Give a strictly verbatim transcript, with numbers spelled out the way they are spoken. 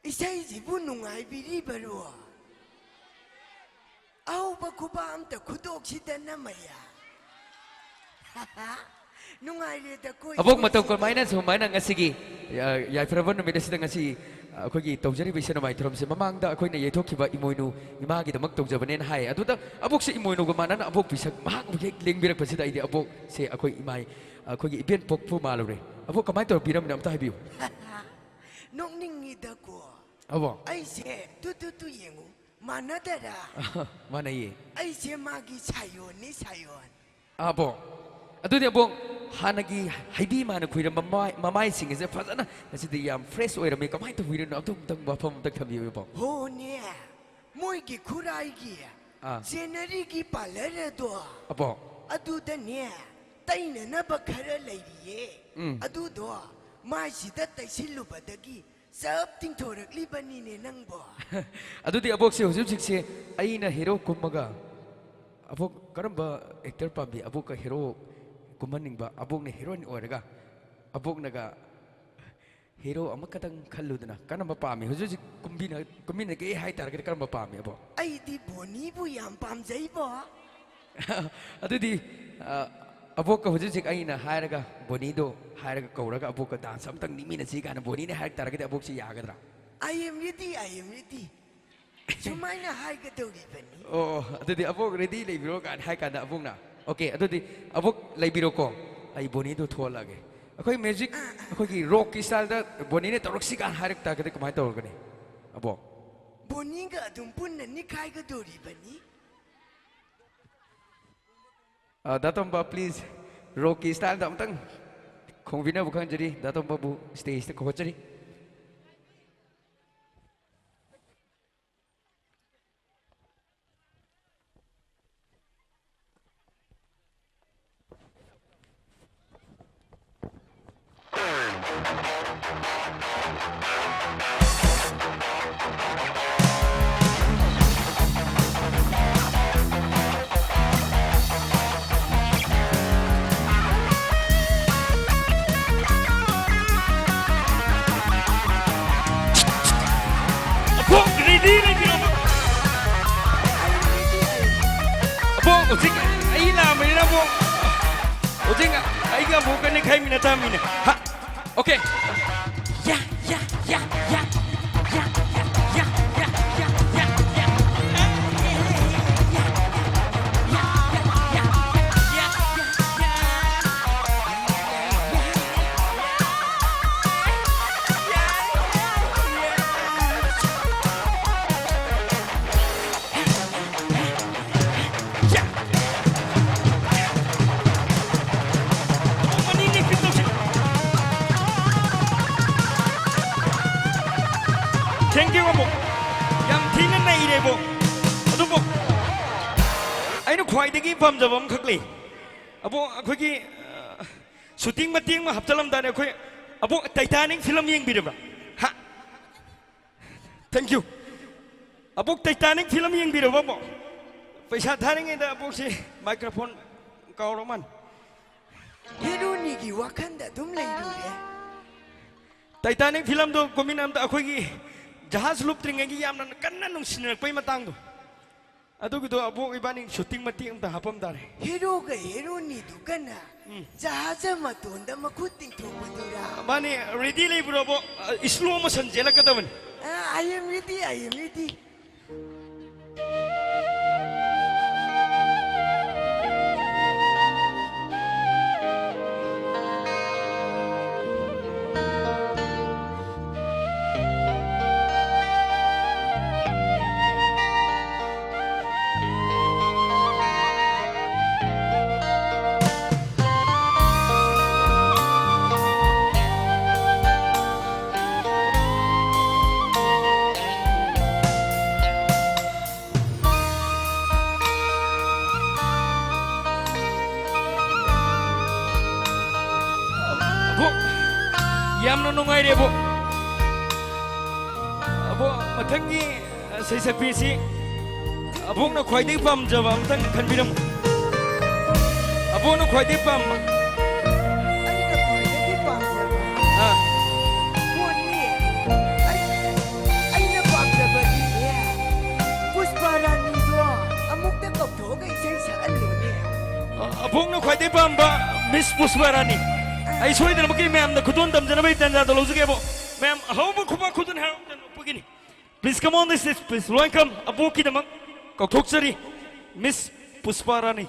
ꯏꯁꯩꯁꯤꯕꯨ ꯅꯨꯡꯉꯥꯏꯕꯤꯔꯤꯕꯔꯣ? ꯑꯍꯧꯕ ꯈꯨꯕꯥꯛ ꯑꯝꯇ ꯈꯨꯗꯣꯛꯁꯤꯗꯅ ꯃꯌꯥ꯫ ꯅꯨꯡꯉꯥꯏꯔꯦꯗꯀꯣ ꯑꯕꯣꯛ ꯃꯇꯧ ꯏꯁꯩꯁꯤꯗꯤ꯫ ꯀꯃꯥꯏꯅ ꯁꯨꯃꯥꯏꯅ ꯉꯁꯤꯒꯤ, ꯑ, ꯌꯥꯏꯐꯔꯕ ꯅꯨꯃꯤꯠ ꯑꯁꯤꯗ ꯉꯁꯤ, ꯑ, ꯑꯩꯈꯣꯏꯒꯤ ꯇꯧꯖꯔꯤꯕ ꯏꯁꯩ ꯅꯣꯡꯃꯥꯏ ꯊꯧꯔꯝꯁꯦ ꯃꯃꯥꯡꯗ ꯑꯩꯈꯣꯏꯅ ꯌꯩꯊꯣꯛꯈꯤꯕ ꯏꯃꯣꯏꯅꯨ ꯏꯃꯥꯒꯤꯗꯃꯛ ꯇꯧꯖꯕꯅꯦꯅ ꯍꯥꯏ꯫ ꯑꯗꯨꯗ ꯑꯕꯣꯛꯁꯦ ꯏꯃꯣꯏꯅꯨꯒ ꯃꯥꯟꯅꯅ ꯑꯕꯣꯛ ꯄꯤꯁꯛ ꯃꯍꯥꯛ ꯍꯦꯛ ꯂꯦꯡꯕꯤꯔꯛꯄꯁꯤꯗ ꯑꯩꯗꯤ ꯑꯕꯣꯛꯁꯦ ꯑꯩꯈꯣꯏ ꯏꯃꯥ, ꯑꯩꯈꯣꯏꯒꯤ ꯏꯕꯦꯟ ꯄꯣꯛꯄ ꯃꯥꯜꯂꯨꯔꯦ꯫ ꯑꯕꯣꯛ ꯀꯃꯥꯏꯅ ꯇꯧꯔ ꯄꯤꯔꯝꯃꯤꯅꯣ ꯑꯝꯇ ꯍꯥꯏꯕꯤꯌꯨ꯫ ꯅꯣꯛꯅꯤꯡꯉꯤꯗꯀꯣ꯫ ꯑꯕꯣꯛ꯫ ꯑꯩꯁꯦ ꯇꯨ ꯇꯨ ꯇꯨ ꯌꯦꯡꯉꯨ꯫ ꯃꯥꯟꯅꯗꯔꯥ? ꯃꯥꯟꯅꯩꯌꯦ꯫ ꯑꯩꯁꯦ ꯃꯥꯒꯤ ꯁꯥꯌꯣꯟꯅꯤ, ꯁꯥꯌꯣꯟ꯫ ꯑꯕꯣꯛ꯫ ꯑꯗꯨꯗꯤ ꯑꯕꯣꯛ, ꯍꯥꯟꯅꯒꯤ ꯍꯩꯕꯤ ꯃꯥꯅ ꯈꯨꯏꯔꯝꯕ ꯃꯃꯥꯏ-, ꯃꯃꯥꯏꯁꯤꯡ ꯑꯁꯦ ꯐꯖꯅ ꯉꯁꯤꯗꯤ ꯌꯥꯝ fresh ꯑꯣꯏꯔꯝꯃꯤ꯫ ꯀꯃꯥꯏꯅ ꯇꯧꯕꯤꯔꯤꯅꯣ? ꯑꯗꯨ ꯑꯝꯇꯪ ꯋꯥꯐꯝ ꯑꯝꯇꯪ ꯊꯝꯕꯤꯌꯨ ꯏꯕꯣꯛ꯫ ꯍꯣꯅꯦ, ꯃꯣꯏꯒꯤ ꯈꯨꯔꯥꯏꯒꯤ ꯑꯥ꯫ ꯁꯦꯅꯔꯤꯒꯤ ꯄꯥꯔꯂꯔ ꯑꯗꯣ꯫ ꯑꯕꯣꯛ꯫ ꯑꯗꯨꯗꯅꯦ, ꯇꯩꯅꯅꯕ ꯈꯔ ꯂꯩꯔꯤꯌꯦ꯫ ꯎꯝ꯫ ꯑꯗꯨꯗꯣ ꯃꯥꯏꯁꯤꯗ ꯇꯩꯁꯤꯜꯂꯨꯕꯗꯒꯤ ꯆꯞ ꯇꯤꯡꯊꯣꯔꯛꯂꯤꯕꯅꯤꯅꯦ ꯅꯪꯕꯣ꯫ ꯑꯗꯨꯗꯤ ꯑꯕꯣꯛꯁꯦ ꯍꯧꯖꯤꯛ ꯍꯧꯖꯤꯛꯁꯦ ꯑꯩꯅ ꯍꯦꯔꯣ ꯀꯨꯝꯃꯒ, ꯑꯕꯣꯛ ꯀꯔꯝꯕ ꯑꯦꯛꯇꯔ ꯄꯥꯝꯕꯤ? ꯑꯕꯣꯛꯀ ꯍꯦꯔꯣ ꯀꯨꯝꯍꯟꯅꯤꯡꯕ, ꯑꯕꯣꯛꯅ ꯍꯦꯔꯣꯏꯟ ꯑꯣꯏꯔꯒ, ꯑꯕꯣꯛꯅꯒ ꯍꯦꯔꯣ ꯑꯃꯈꯛꯇꯪ ꯈꯜꯂꯨꯗꯅ, ꯀꯔꯝꯕ ꯄꯥꯝꯃꯤ? ꯍꯧꯖꯤꯛ ꯍꯧꯖꯤꯛ ꯀꯨꯝꯕꯤꯅ-, ꯀꯨꯝꯃꯤꯟꯅꯒꯦ ꯍꯥꯏꯇꯥꯔꯒꯗꯤ ꯀꯔꯝꯕ ꯄꯥꯝꯃꯤ ꯑꯕꯣꯛ? ꯑꯩꯗꯤ ꯕꯣꯅꯤꯕꯨ ꯌꯥꯝ ꯄꯥꯝꯖꯩꯕꯣ꯫ ꯑꯗꯨꯗꯤ, ꯑ, ꯑꯕꯣꯛꯀ ꯍꯧꯖꯤꯛ ꯍꯧꯖꯤꯛ ꯑꯩꯅ ꯍꯥꯏꯔꯒ, ꯕꯣꯅꯤꯗꯣ ꯍꯥꯏꯔꯒ ꯀꯧꯔꯒ ꯑꯕꯣꯛꯀ ꯗꯥꯟꯁ ꯑꯝꯇꯪ ꯅꯤꯛꯃꯤꯟꯅꯁꯤ ꯀꯥꯏꯅ ꯕꯣꯅꯤꯅ ꯍꯥꯏꯔꯛ ꯇꯥꯔꯒꯗꯤ ꯑꯕꯣꯛꯁꯤ ꯌꯥꯒꯗ꯭ꯔꯥ? I am ready, I am ready. ꯁꯨꯃꯥꯏꯅ ꯍꯥꯏꯒꯗꯧꯔꯤꯕꯅꯤ꯫ ꯑꯣ, ꯑꯗꯨꯗꯤ ꯑꯕꯣꯛ ꯔꯦꯗꯤ ꯂꯩꯕꯤꯔꯣ ꯀꯥꯏꯅ ꯍꯥꯏ ꯀꯥꯟꯗ ꯑꯕꯣꯛꯅ, "ꯑꯣꯀꯦ, ꯑꯗꯨꯗꯤ ꯑꯕꯣꯛ ꯂꯩꯕꯤꯔꯣꯀꯣ, ꯑꯩ ꯕꯣꯅꯤꯗꯣ ꯊꯣꯛꯍꯜꯂꯛꯑꯒꯦ꯫" ꯑꯩꯈꯣꯏ ꯃ꯭ꯌꯨꯖꯤꯛ, ꯑꯩꯈꯣꯏꯒꯤ ꯔꯣꯛꯀꯤ ꯁ꯭ꯇꯥꯏꯜꯗ ꯕꯣꯅꯤꯅ ꯇꯧꯔꯛꯁꯤ ꯀꯥꯏꯅ ꯍꯥꯏꯔꯛ ꯇꯥꯔꯒꯗꯤ ꯀꯃꯥꯏꯅ ꯇꯧꯔꯒꯅꯤ, ꯑꯕꯣꯛ? ꯕꯣꯅꯤꯒ ꯑꯗꯨꯝ ꯄꯨꯟꯅ ꯅꯤꯛꯈꯥꯏꯒꯗꯧꯔꯤꯕꯅꯤ꯫ ꯑ, ꯗꯥ ꯇꯣꯝꯕ, please, ꯔꯣꯛꯀꯤ ꯁ꯭ꯇꯥꯏꯜꯗ ꯑꯃꯨꯛꯇꯪ ꯈꯣꯡꯕꯤꯅꯕ ꯈꯪꯖꯔꯤ꯫ ꯗꯥ ꯇꯣꯝꯕꯕꯨ ꯁ꯭ꯇꯦꯖꯇ ꯀꯧꯈꯠꯆꯔꯤ꯫ ꯍꯧꯖꯤꯛ ꯑꯩ ꯂꯥꯛꯑꯕꯅꯤꯅ ꯑꯃꯨꯛ, ꯍꯧꯖꯤꯛ ꯑꯩꯒ ꯑꯃꯨꯛ ꯀꯟꯅ ꯈꯥꯏꯃꯤꯟꯅ ꯇꯥꯃꯤꯅꯦ꯫ ꯍꯥ? ꯑꯣꯀꯦ꯫ ꯌꯥ, ꯌꯥ, ꯌꯥ, ꯌꯥ, ꯌꯥ, ꯌꯥ꯫ Thank you, ꯑꯕꯣꯛ꯫ ꯌꯥꯝ ꯊꯤꯅ ꯅꯩꯔꯦꯕꯣ꯫ ꯑꯗꯨꯕꯨ ꯑꯩꯅ ꯈ꯭ꯋꯥꯏꯗꯒꯤ ꯄꯥꯝꯖꯕ ꯑꯃꯈꯛ ꯂꯩ꯫ ꯑꯕꯣꯛ, ꯑꯩꯈꯣꯏꯒꯤ, ꯑ, shooting ꯃꯇꯦꯛ ꯑꯃ ꯍꯥꯞꯆꯜꯂꯝꯗꯥꯏꯗ ꯑꯩꯈꯣꯏ, ꯑꯕꯣꯛ, Titanic film ꯌꯦꯡꯕꯤꯔꯕ꯭ꯔꯥ? ꯍꯥ? Thank you꯫ ꯑꯕꯣꯛ, Titanic film ꯌꯦꯡꯕꯤꯔꯕ ꯑꯕꯣꯛ? ꯄꯩꯁꯥ ꯊꯥꯔꯤꯉꯩꯗ ꯑꯕꯣꯛꯁꯦ microphone ꯀꯥꯎꯔ ꯃꯥꯜꯂꯦ꯫ ꯍꯦꯔꯣꯅꯤꯒꯤ ꯋꯥꯈꯜꯗ ꯑꯗꯨꯝ ꯂꯩꯔꯨꯔꯦ꯫ Titanic filmꯗꯣ ꯀꯣꯃꯤꯟ ꯑꯝꯇ ꯑꯩꯈꯣꯏꯒꯤ ꯖꯍꯥꯖ ꯂꯨꯞꯇ꯭ꯔꯤꯉꯩꯒꯤ ꯌꯥꯝꯅ ꯀꯟꯅ ꯅꯨꯡꯁꯤꯅꯔꯛꯄꯩ ꯃꯇꯥꯡꯗꯣ꯫ ꯑꯗꯨꯒꯤꯗꯣ ꯑꯕꯣꯛ ꯏꯕꯥꯅꯤ shooting ꯃꯇꯦꯛ ꯑꯝꯇ ꯍꯥꯞꯄꯝ ꯇꯥꯔꯦ꯫ ꯍꯦꯔꯣꯒ ꯍꯦꯔꯣꯅꯤꯗꯨꯒꯅ ꯎꯝ꯫ ꯖꯍꯥꯖ ꯃꯇꯣꯟꯗ ꯃꯈꯨꯠ ꯇꯤꯡꯊꯣꯛꯄꯗꯨꯔꯥ? ꯃꯥꯅꯦ, ready ꯂꯩꯕ꯭ꯔꯣ ꯑꯕꯣꯛ? ꯑ, slow motion ꯆꯦꯜꯂꯛꯀꯗꯕꯅꯤ꯫ ꯑ, I am ready, I am ready꯫ ꯑꯕꯣꯛ, ꯌꯥꯝꯅ ꯅꯨꯡꯉꯥꯏꯔꯦ ꯑꯕꯣꯛ꯫ ꯑꯕꯣꯛ, ꯃꯊꯪꯒꯤ ꯁꯩꯁꯛꯄꯤꯁꯤ ꯑꯕꯣꯛꯅ ꯈ꯭ꯋꯥꯏꯗꯒꯤ ꯄꯥꯝꯖꯕ ꯑꯝꯇꯪ ꯈꯟꯕꯤꯔꯝꯃꯨ꯫ ꯑꯕꯣꯛꯅ ꯈ꯭ꯋꯥꯏꯗꯒꯤ ꯄꯥꯝꯕ꯫ ꯑꯩꯅ ꯈ꯭ꯋꯥꯏꯗꯒꯤ ꯄꯥꯝꯖꯕ ꯑꯥ꯫ ꯄꯣꯠꯅꯤ꯫ ꯑꯩ, ꯑꯩꯅ ꯄꯥꯝꯖꯕꯗꯤꯅꯦ, ꯄꯨꯁꯄꯥ ꯔꯥꯅꯤꯗꯣ ꯑꯃꯨꯛꯇ ꯊꯣꯛꯑꯒ ꯏꯁꯩ ꯁꯛꯍꯜꯂꯤꯅꯦ꯫ ꯑꯕꯣꯛꯅ ꯈ꯭ꯋꯥꯏꯗꯩ ꯄꯥꯝꯕ ꯃꯤꯁ ꯄꯨꯁꯄꯥ ꯔꯥꯅꯤ꯫ ꯑꯩ ꯁꯣꯏꯗꯅꯃꯛꯀꯤ ꯃꯌꯥꯝꯅ ꯈꯨꯗꯣꯜ ꯇꯝꯖꯅꯕꯒꯤ ꯇꯥꯟꯖꯥꯗꯣ ꯂꯧꯖꯒꯦꯕꯣ꯫ ꯃꯌꯥꯝ ꯑꯍꯧꯕ ꯈꯨꯕꯥꯛ ꯈꯨꯗꯣꯜ ꯍꯔꯥꯎ ꯇꯌꯥꯝꯅ ꯑꯣꯛꯄꯒꯤꯅꯤ꯫ Please come on the stage, please. Welcome ꯑꯕꯣꯛꯀꯤꯗꯃꯛ ꯀꯧꯊꯣꯛꯆꯔꯤ miss Pushpa Rani.